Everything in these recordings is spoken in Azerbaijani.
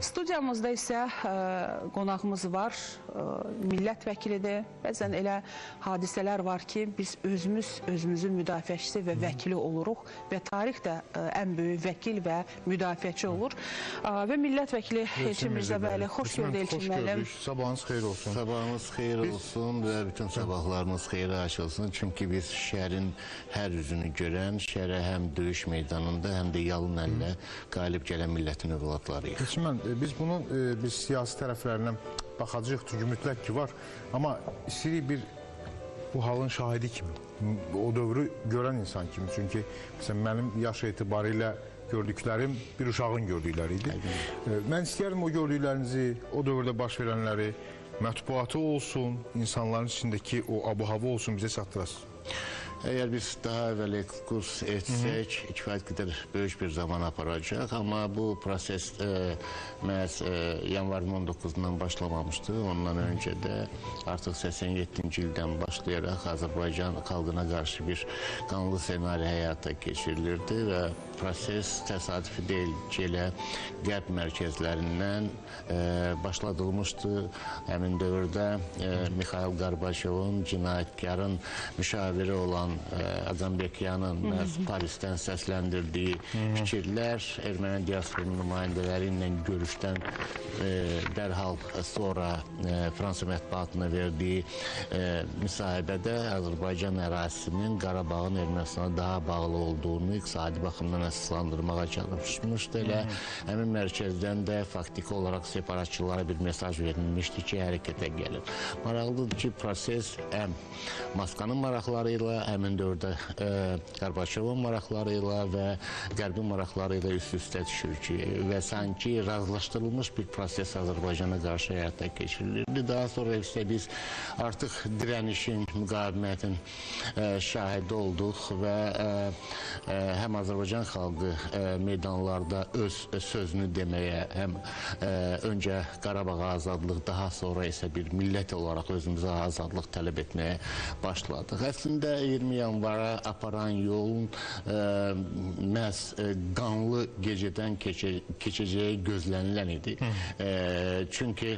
Studiyamızda isə qonağımız var, millət vəkilidir. Bəzən elə hadisələr var ki, biz özümüz özümüzün müdafiəçisi və vəkili oluruq və tarix də ən böyük vəkil və müdafiəçi olur. Və millət vəkili Elçin Mirzəbəyli, xoş gördük Elçin müəllim. Sabahınız xeyir olsun. Sabahınız xeyir olsun və bütün sabahlarınız xeyrə açılsın. Çünki biz şərin hər üzünü görən, şərə həm döyüş meydanında, həm də yalın əllə qalib gələn millətin övladlarıyıq. Elçin müəllim, biz bunun biz siyasi tərəflərinə baxacağıq, çünki mütləq ki var. Amma istəyirik bir bu halın şahidi kimi, o dövrü görən insan kimi. Çünki məsələn, mənim yaş etibarilə gördüklərim bir uşağın gördükləri idi. Mən istəyərdim o gördüklərinizi, o dövrdə baş verənləri, mətbuatı olsun, insanların içindəki o abu-hava olsun bizə çatdırasınız. Əgər biz daha əvvəl ekskurs etsək, kifayət qədər böyük bir zaman aparacaq. Amma bu proses məhz yanvarın 19-dan başlamamışdı. Ondan öncə də artıq 87-ci ildən başlayaraq Azərbaycan xalqına qarşı bir qanlı senaryo həyata keçirilirdi və proses təsadüfi deyil ki, elə qərb mərkəzlərindən başladılmışdı. Həmin dövrdə Mixail Qarbaçovun, cinayətkarın müşaviri olan Azambekyanın məhz Parisdən səsləndirdiyi fikirlər erməni diasporunun nümayəndələri ilə görüşdən dərhal sonra Fransa mətbuatına verdiyi müsahibədə Azərbaycan ərazisinin Qarabağın Ermənistana daha bağlı olduğunu iqtisadi baxımdan əsaslandırmağa çalışmışdı. Elə həmin mərkəzdən də faktiki olaraq separatçılara bir mesaj verilmişdi ki, hərəkətə gəlin. Maraqlıdır ki, proses həm Moskvanın maraqları ilə, həmin dövrdə Qarbaçovun maraqları ilə və Qərbin maraqları ilə üst-üstə düşür ki, və sanki razılaşdırılmış bir proses Azərbaycana qarşı həyata keçirilirdi. Daha sonra isə biz artıq dirənişin, müqavimətin şahidi olduq və həm Azərbaycan xalqı meydanlarda öz sözünü deməyə, həm öncə Qarabağa azadlıq, daha sonra isə bir millət olaraq özümüzə azadlıq tələb etməyə başladıq. Əslində 20 yanvara aparan yolun məhz qanlı gecədən keçəcəyi gözlənilən idi. Çünki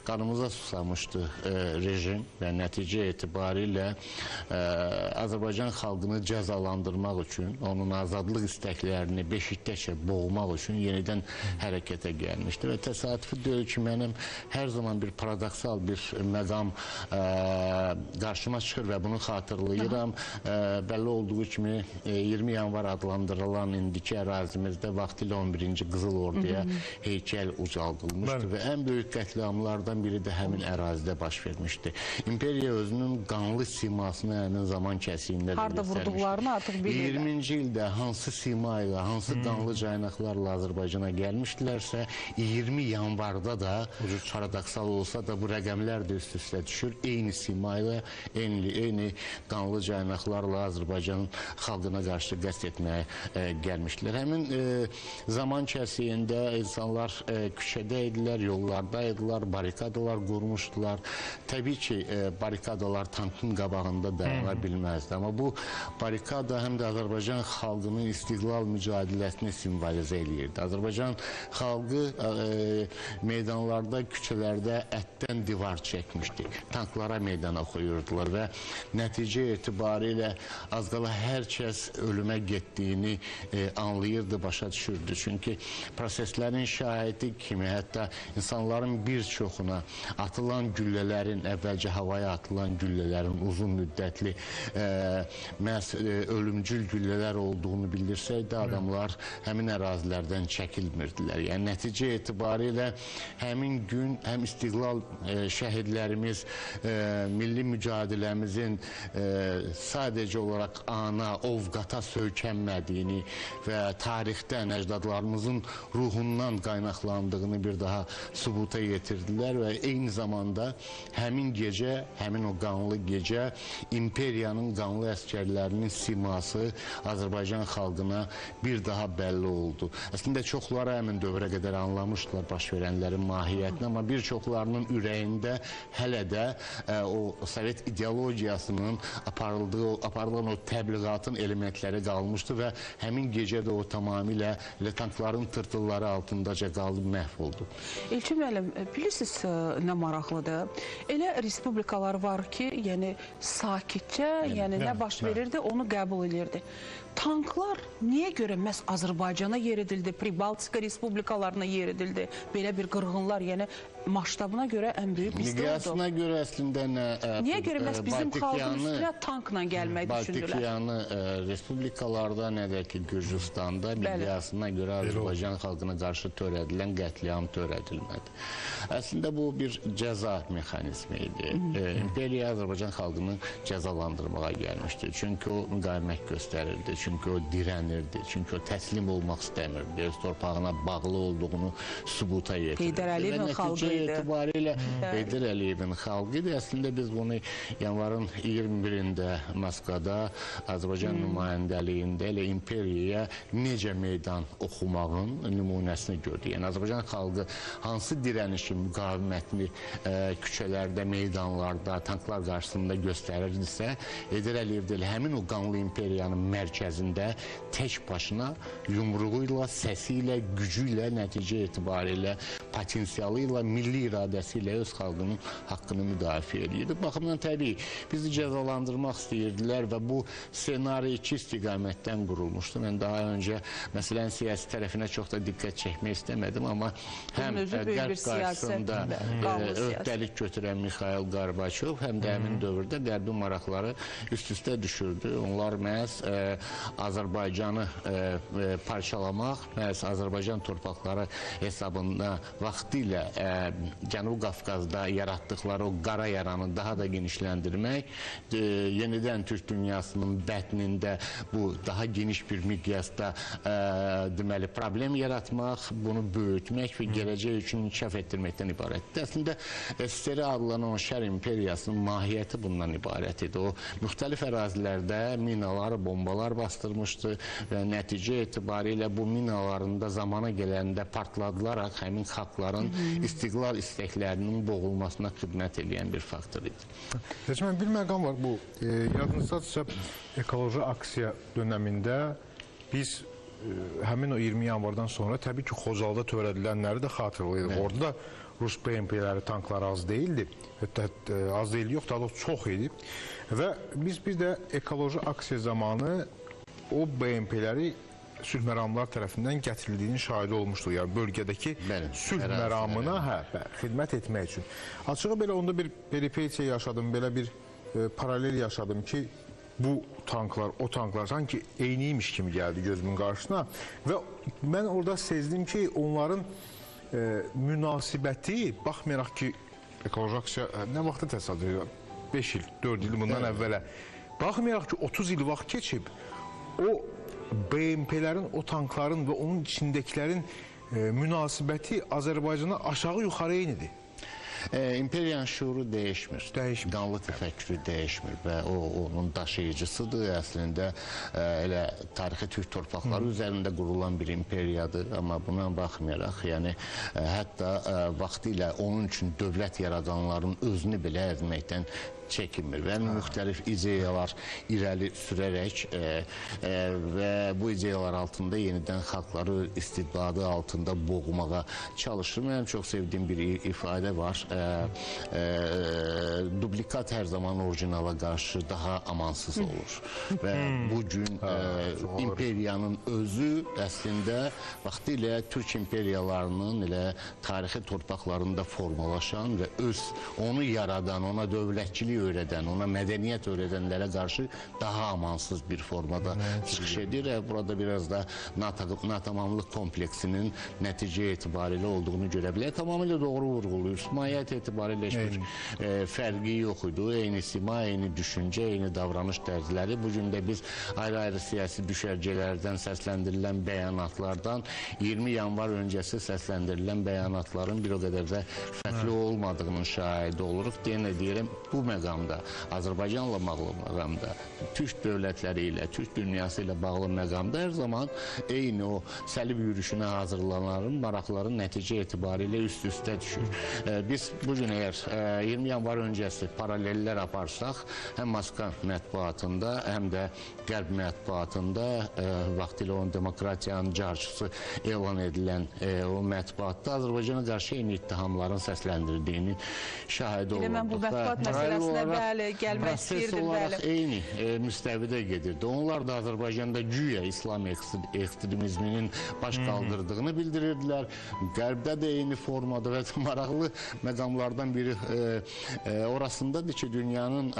qanımıza susamışdı rejim və nəticə etibarilə Azərbaycan xalqını cəzalandırmaq üçün, onun azadlıq istəklərini beşikdəşə boğmaq üçün yenidən hərəkətə gəlmişdi. Və təsadüfi deyil ki, mənim hər zaman bir paradoksal bir məqam qarşıma çıxır və bunu xatırlayıram. Bəlli olduğu kimi 20 yanvar adlandırılan indiki ərazimizdə vaxtilə 11-ci Qızıl Orduya heykəl ucaldılmışdı və ən böyük qətliamlardan biri də həmin ərazidə baş vermişdi. İmperiya özünün qanlı simasını həmin zaman kəsiyində də harda vurduqlarını artıq bilirlər. 20-ci ildə hansı sima ilə, hansı qanlı caynaqlarla Azərbaycana gəlmişdilərsə, 20 yanvarda da paradoksal olsa da bu rəqəmlər də üst-üstə düşür. Eyni sima ilə, eyni qanlı caynaqlarla Azərbaycanın xalqına qarşı qəsd etməyə gəlmişdilər. Həmin zaman kəsiyində insanlar küçədə idilər, yollarda idilər, barikadalar qurmuşdular. Təbii ki, barikadalar tankın qabağında dayana bilməzdi. Amma bu barikada həm də Azərbaycan xalqının istiqlal mücadiləsini simvolizə eləyirdi. Azərbaycan xalqı meydanlarda, küçələrdə ətdən divar çəkmişdi. Tanklara meydana qoyurdular və nəticə etibarilə az qala hər kəs ölümə getdiyini anlayırdı, başa düşürdü. Çünki proseslərin şahidi kimi, hətta insanların bir çoxuna atılan güllələrin, əvvəlcə havaya atılan güllələrin uzun müddətli məhz ölümcül güllələr olduğunu bildirsək də adamlar həmin ərazilərdən çəkilmirdilər. Yəni nəticə etibarilə həmin gün həm istiqlal şəhidlərimiz milli mücadiləmizin sadəcə olaraq ana, ovqata söykənmədiyini və tarixdən, əcdadlarımızın ruhundan qaynaqlandığını bir daha sübuta yetirdilər və eyni zamanda həmin gecə, həmin o qanlı gecə imperiyanın qanlı əskərlərinin siması Azərbaycan xalqının xalqına bir daha bəlli oldu. Əslində çoxları həmin dövrə qədər anlamışdılar baş verənlərin mahiyyətini, amma bir çoxlarının ürəyində hələ də o Sovet ideologiyasının aparılan o təbliğatın elementləri qalmışdı və həmin gecə də o tamamilə elə tankların tırtılları altındaca qalıb məhv oldu. Elçin müəllim, bilirsiniz nə maraqlıdır? Elə respublikalar var ki, yəni sakitcə, yəni nə baş verirdi, onu qəbul edirdi. Tanklar niyə görə məhz Azərbaycana yeridildi, Pribaltika respublikalarına yeridildi? Belə bir qırğınlar, yəni masştabına görə ən böyük bizdə oldu. Miqyasına görə əslində nə... Niyə görə məhz bizim xalqın üstünə tankla gəlməyi düşündülər? Baltikyanı respublikalarda, nə də ki Gürcüstanda miqyasına görə Azərbaycan xalqına qarşı törədilən qətliam törədilmədi. Əslində bu bir cəza mexanizmi idi. İmperiya Azərbaycan xalqını cəzalandırmağa gəlmişdi. Çünki o müqavimət göstərirdi, çünki o dirənirdi, çünki o təslim olmaq istəmirdi, öz torpağına bağlı olduğunu sübuta yetirirdi. Heydər Əliyevin xalqı idi. Etibarilə Heydər Əliyevin xalqı idi. Əslində biz bunu yanvarın 21-də Moskvada Azərbaycan nümayəndəliyində elə imperiyaya necə meydan oxumağın nümunəsini gördük. Yəni Azərbaycan xalqı hansı dirənişin müqavimətini küçələrdə, meydanlarda, tanklar qarşısında göstərirdisə, Heydər Əliyev də elə həmin o qanlı imperiyanın mərkəzində tək başına yumruğu ilə, səsi ilə, gücü ilə, nəticə etibarilə, potensialı ilə, milli iradəsi ilə öz xalqının haqqını müdafiə edirdi. Baxımdan təbii, bizi cəzalandırmaq istəyirdilər və bu ssenari iki istiqamətdən qurulmuşdu. Mən daha öncə məsələn siyasi tərəfinə çox da diqqət çəkmək istəmədim, amma həm Qərb qarşısında öhdəlik götürən Mixail Qarbaçov, həm də həmin dövrdə Qərbi maraqları üst-üstə düşürdü. Onlar məhz Azərbaycanı parçalamaq, məhz Azərbaycan torpaqları hesabında vaxtilə Cənubi Qafqazda yaratdıqları o qara yaranı daha da genişləndirmək, yenidən Türk dünyasının bətnində bu daha geniş bir miqyasda deməli problem yaratmaq, bunu böyütmək və gələcək üçün inkişaf etdirməkdən ibarətdir. Əslində SSR adlanan o şər imperiyasının mahiyyəti bundan ibarət idi. O müxtəlif ərazilərdə minalar, bombalar bastırmışdı və nəticə etibarilə bu minaların da zamana gələndə partladılaraq həmin xalqların istiqlal istəklərinin boğulmasına xidmət edən bir faktor idi. Seçmen, bir məqam var bu. Yadınızdadırsa ekoloji aksiya dönəmində biz həmin o 20 yanvardan sonra təbii ki Xocalıda törədilənləri də xatırlayırıq. Orada da Rus BMP-ləri, tankları az deyildi. Hətta az deyildi, yox, daha doğrusu çox idi. Və biz bir də ekoloji aksiya zamanı o BMP-ləri sülh məramlar tərəfindən gətirildiyinin şahidi olmuşduq. Yəni bölgədəki sülh məramına xidmət etmək üçün. Açığı belə onda bir peripetiya yaşadım, belə bir paralel yaşadım ki, bu tanklar, o tanklar sanki eyniymiş kimi gəldi gözümün qarşısına və mən orada sezdim ki, onların münasibəti, baxmayaraq ki, ekoloji aksiya nə vaxta təsadüf edir? 5 il, 4 il bundan əvvələ. Baxmayaraq ki, 30 il vaxt keçib, o BMP-lərin, o tankların və onun içindəkilərin münasibəti Azərbaycana aşağı-yuxarı eynidir. İmperiyanın şuuru dəyişmir. Qanlı təfəkkürü dəyişmir və o onun daşıyıcısıdır. Əslində elə tarixi türk torpaqları üzərində qurulan bir imperiyadır, amma buna baxmayaraq, yəni hətta vaxtilə onun üçün dövlət yaradanların özünü belə əzməkdən çəkinmir və müxtəlif ideyalar irəli sürərək və bu ideyalar altında yenidən xalqları istibdadı altında boğmağa çalışır. Mənim çox sevdiyim bir ifadə var. Dublikat hər zaman orijinala qarşı daha amansız olur. Və bugün imperiyanın özü əslində vaxtilə Türk imperiyalarının elə tarixi torpaqlarında formalaşan və öz onu yaradan, ona dövlətçilik öyrədən, ona mədəniyyət öyrədənlərə qarşı daha amansız bir formada çıxış edir. Burada biraz da natamamlıq kompleksinin nəticə etibarilə olduğunu görə bilər. Tamamilə doğru vurğuluyur. Mahiyyət etibarilə heç bir fərqi yox idi. Eyni sima, eyni düşüncə, eyni davranış tərzləri. Bugün də biz ayrı-ayrı siyasi düşərgələrdən səsləndirilən bəyanatlardan 20 yanvar öncəsi səsləndirilən bəyanatların bir o qədər də fərqli olmadığının şahidi oluruq. Yenə deyirəm, bu məqamda məqamda, Azərbaycanla bağlı məqamda, Türk dövlətləri ilə, Türk dünyası ilə bağlı məqamda hər zaman eyni o səlib yürüşünə hazırlananların maraqları nəticə etibarilə üst-üstə düşür. Biz bugün əgər 20 yanvar öncəsi paralellər aparsaq, həm Moskva mətbuatında, həm də Qərb mətbuatında vaxtilə onun demokratiyanın carçısı elan edilən o mətbuatda Azərbaycana qarşı eyni ittihamların səsləndirdiyini şahidi olurduq. Elə mən bu mətbuat məsələsinə bəli, gəlmək istəyirdim. Proses olaraq eyni müstəvidə gedirdi. Onlar da Azərbaycanda güya İslam ekstremizminin baş qaldırdığını bildirirdilər. Qərbdə də eyni formada və maraqlı məqamlardan biri orasındadır ki, dünyanın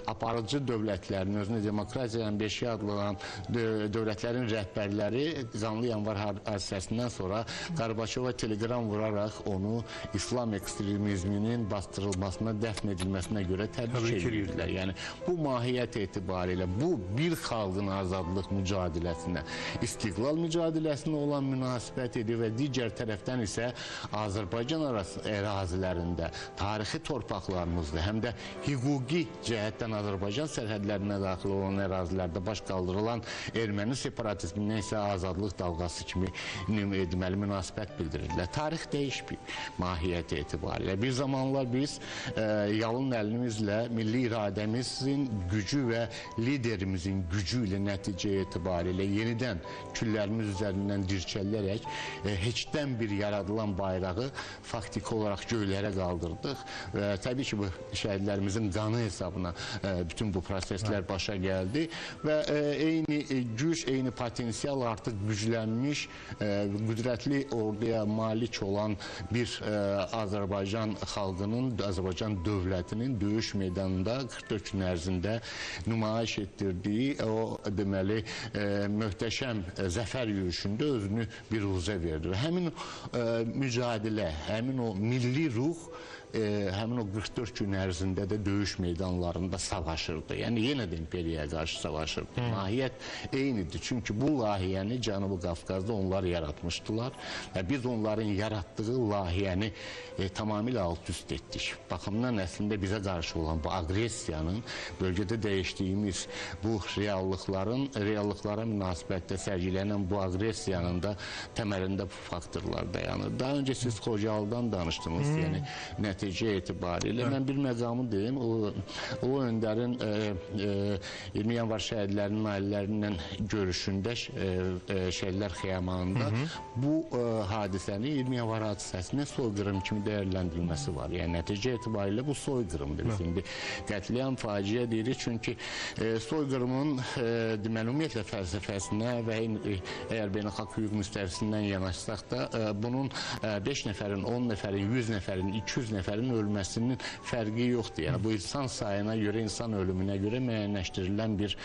aparıcı dövlətlərinin, özünü demokratiyanın beşiği adlanan dövlətlərin rəhbərləri Qanlı Yanvar hadisəsindən sonra Qarbaçova teleqram vuraraq onu İslam ekstremizminin bastırılmasına, dəfn edilməsinə görə təbrik edirdilər. Yəni, bu mahiyyət etibarilə bu bir xalqın azadlıq mücadiləsinə, istiqlal mücadiləsinə olan münasibət idi və digər tərəfdən isə Azərbaycan ərazilərində, tarixi torpaqlarımızda, həm də hüquqi cəhətdən Azərbaycan sərhədlərinə daxil olan ərazilərdə baş qaldırılan erməni separatizmindən isə azadlıq dalğası kimi deməli münasibət bildirirdilər. Tarix dəyişmir mahiyyəti etibarilə. Bir zamanlar biz yalın əlimizlə milli iradəmizin gücü və liderimizin gücü ilə nəticə etibarilə yenidən küllərimiz üzərindən dirçələrək heçdən bir yaradılan bayrağı faktiki olaraq göylərə qaldırdıq və təbii ki, bu şəhidlərimizin qanı hesabına bütün bu proseslər başa gəldi və eyni güc, eyni potensial artıq güclənmiş, qüdrətli orduya malik olan bir Azərbaycan xalqının, Azərbaycan dövlətinin döyüş meydanında 44 gün ərzində nümayiş etdirdiyi o deməli möhtəşəm zəfər yürüşündə özünü biruzə verdi. Və həmin mücadilə, həmin o milli ruh həmin o 44 gün ərzində də döyüş meydanlarında savaşırdı. Yəni, yenə də imperiyaya qarşı savaşırdı. Mahiyyət eynidir. Çünki bu layihəni Cənubi Qafqazda onlar yaratmışdılar və biz onların yaratdığı layihəni tamamilə alt-üst etdik. Baxımdan əslində bizə qarşı olan bu aqressiyanın, bölgədə dəyişdiyimiz bu reallıqların, reallıqlara münasibətdə sərgilənən bu aqressiyanın da təməlində bu faktorlar dayanır. Daha öncə siz Xocalıdan danışdınız, yəni nəticə etibarilə. Mən bir məqamı deyim, Ulu Öndərin 20 yanvar şəhidlərinin ailələrindən görüşündə Şəhidlər Xiyabanında bu hadisəni 20 yanvar hadisəsinin soyqırım kimi dəyərləndirilməsi var. Yəni nəticə etibarilə bu soyqırımdır. Biz indi qətliam, faciə deyirik, çünki soyqırımın deməli ümumiyyətlə fəlsəfəsinə və əgər beynəlxalq hüquq müstəvisindən yanaşsaq da bunun 5 nəfərin, 10 nəfərin, 100 nəfərin, 200 nəfərin ölməsinin fərqi yoxdur. Yəni bu insan sayına görə, insan ölümünə görə müəyyənləşdirilən bir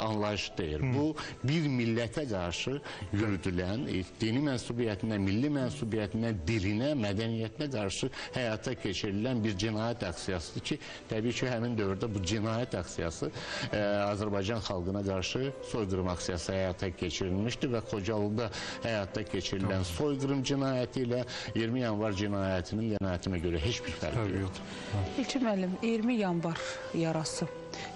anlayış deyil. Bu bir millətə qarşı yürüdülən, dini mənsubiyyətinə, milli mənsubiyyətinə, dilinə, mədəniyyətinə qarşı həyata keçirilən bir cinayət aksiyasıdır ki, təbii ki, həmin dövrdə bu cinayət aksiyası Azərbaycan xalqına qarşı soyqırım aksiyası həyata keçirilmişdi və Xocalıda həyata keçirilən soyqırım cinayəti ilə 20 yanvar cinayətinin qənaətimə görə heç bir fərqi yoxdur. İlkin müəllim, 20 yanvar yarası.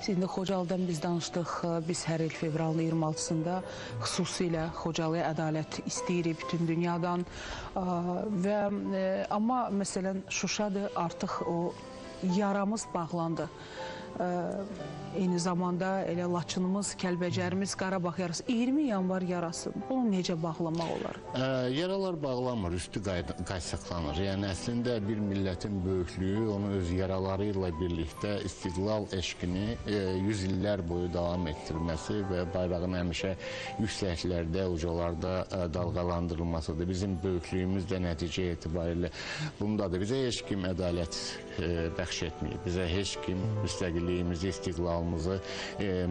İndi Xocalıdan biz danışdıq, biz hər il fevralın 26-sında xüsusilə Xocalıya ədalət istəyirik bütün dünyadan və amma məsələn Şuşadır, artıq o yaramız bağlandı. Eyni zamanda elə Laçınımız, Kəlbəcərimiz, Qarabağ yarası, 20 yanvar yarası, bunu necə bağlamaq olar? Yaralar bağlanmır, üstü qaysaqlanır. Yəni əslində bir millətin böyüklüyü onu öz yaraları ilə birlikdə istiqlal eşqini 100 illər boyu davam etdirməsi və bayrağın həmişə yüksəklərdə, ucalarda dalğalandırılmasıdır. Bizim böyüklüyümüz də nəticə etibarilə bundadır. Bizə heç kim ədalət bəxş etməyib, bizə heç kim müstəqillik müstəqilliyimizi, istiqlalımızı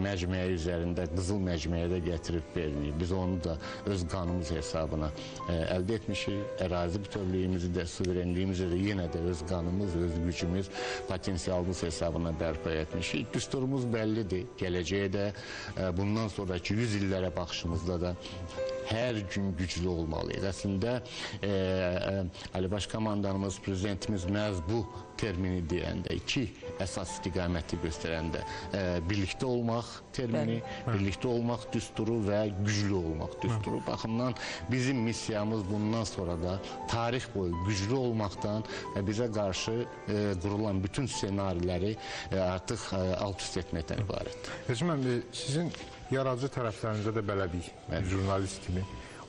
məcməyi üzərində, qızıl məcməyə də gətirib verməyib. Biz onu da öz qanımız hesabına əldə etmişik. Ərazi bütövlüyümüzü də, suverenliyimizi də yenə də öz qanımız, öz gücümüz, potensialımız hesabına bərpa etmişik. Düsturumuz bəllidir. Gələcəyə də, bundan sonraki 100 illərə baxışımızda da hər gün güclü olmalıyıq. Əslində, Ali Baş Komandanımız, prezidentimiz məhz bu termini deyəndə, iki əsas istiqaməti göstərəndə birlikdə olmaq termini, birlikdə olmaq düsturu və güclü olmaq düsturu. Baxımdan bizim missiyamız bundan sonra da tarix boyu güclü olmaqdan və bizə qarşı qurulan bütün ssenariləri artıq alt-üst etməkdən ibarətdir. Elçin müəllim, sizin yaradıcı tərəflərinizdə də bələdik, jurnalist kimi.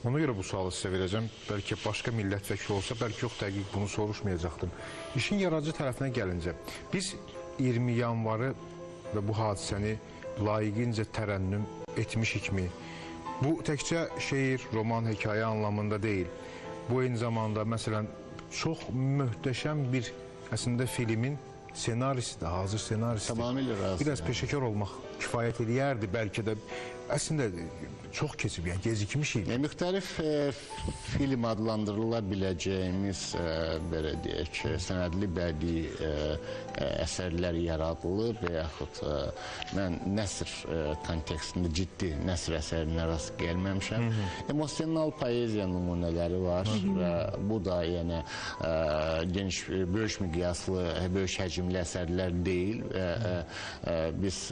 Ona görə bu sualı sizə verəcəm. Bəlkə başqa millət vəkili olsa, bəlkə yox, dəqiq bunu soruşmayacaqdım. İşin yaradıcı tərəfinə gəlincə, biz 20 yanvarı və bu hadisəni layiqincə tərənnüm etmişikmi? Bu təkcə şeir, roman, hekayə anlamında deyil. Bu eyni zamanda, məsələn, çox möhtəşəm bir əslində filmin senarisi də, hazır senarisi. Tamamilə razı. Biraz peşəkar olmaq kifayət eləyərdi, bəlkə də. Əslində çox keçib, yəni gecikmişik. Müxtəlif film adlandırıla biləcəyimiz, belə deyək, sənədli bədii əsərlər yaradılıb və yaxud mən nəsr kontekstində ciddi nəsr əsərinə rast gəlməmişəm. Emosional poeziya nümunələri var və bu da yəni geniş, böyük miqyaslı, böyük həcmli əsərlər deyil. Biz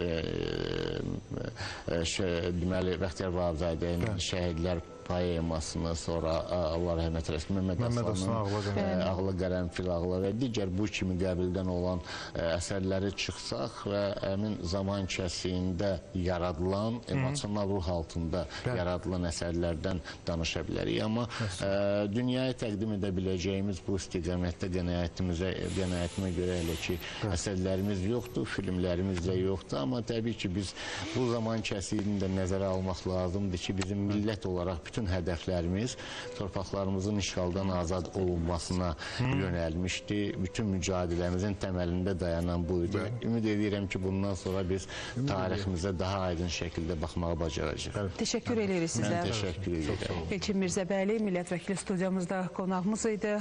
deməli, Bəxtiyar Vahabzadənin Şəhidlər poemasını, sonra Allah rəhmət eləsin, Məmməd Aslanın Ağla Qərənfil Ağla və digər bu kimi qəbildən olan əsərləri çıxsaq və həmin zaman kəsiyində yaradılan, emosional ruh altında yaradılan əsərlərdən danışa bilərik. Amma dünyaya təqdim edə biləcəyimiz bu istiqamətdə qənaətimə görə elə ki, əsərlərimiz yoxdur, filmlərimiz də yoxdur. Amma təbii ki, biz bu zaman kəsiyini də nəzərə almaq lazımdır ki, bizim millət olaraq bütün hədəflərimiz torpaqlarımızın işğaldan azad olunmasına yönəlmişdi. Bütün mücadiləmizin təməlində dayanan bu idi. Ümid edirəm ki, bundan sonra biz tariximizə daha aydın şəkildə baxmağı bacaracaq. Təşəkkür edirik sizə. Mən təşəkkür edirəm. Elçin Mirzəbəyli, millət vəkili studiyamızda qonağımız idi.